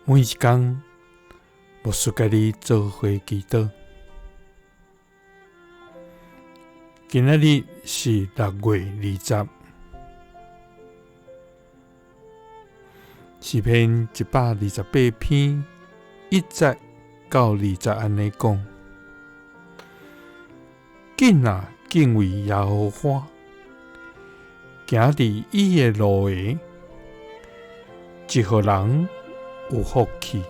每一工，牧師佮你做伙祈禱。今仔日是6月20，詩篇128篇1節到2節按呢講：緊啊，敬畏耶和華，行佇伊的路的，這予人有福氣。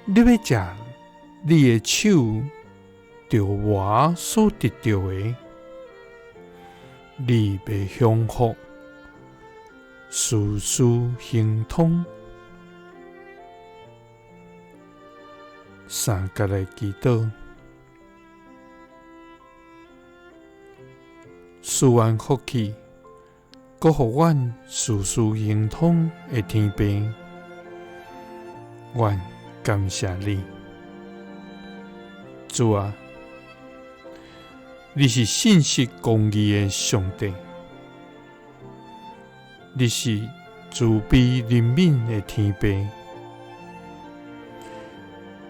你欲藉你的手著磨所得著的，你欲享福，事事亨通。三佮來祈禱，賜阮福氣，閣予阮事事亨通的天父，阮感謝你，主啊，你是信實公義的上帝，你是慈悲憐憫的天父，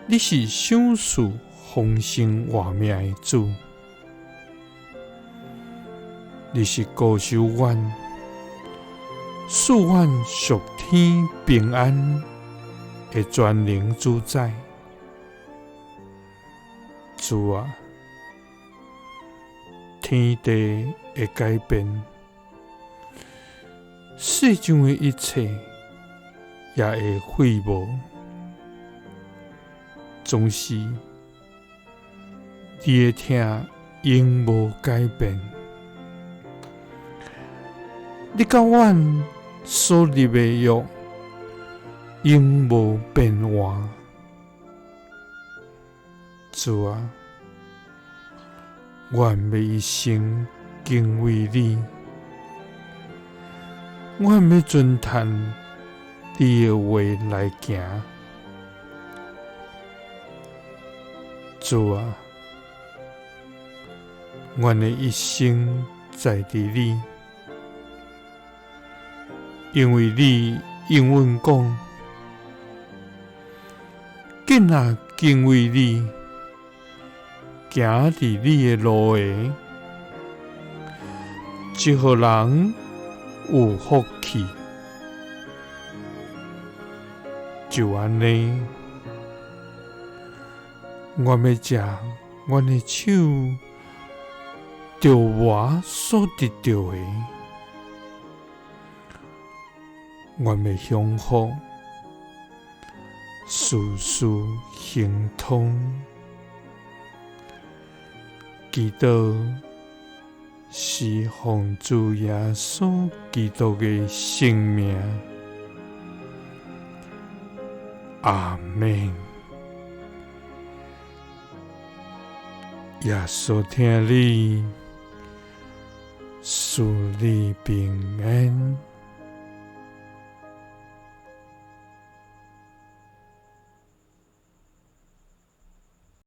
你是賞賜豐盛活命的主，你是顧守阮、賜阮屬天平安的全能主宰。主啊，天地會改變，世上的一切也會廢無，總是你的疼永無改變。你佮阮所立的約永無變換。主啊，阮欲一生敬畏你，阮欲遵趁你的話來行。主啊，阮的一生在佇你，因為你應允講，緊啊敬畏你，行佇你的路的，這予人有福氣。就按呢，阮欲藉阮的手著磨所得著的，阮欲享福，事事亨通。祈禱是奉主耶穌基督的聖名，阿們。耶穌疼你，賜你平安。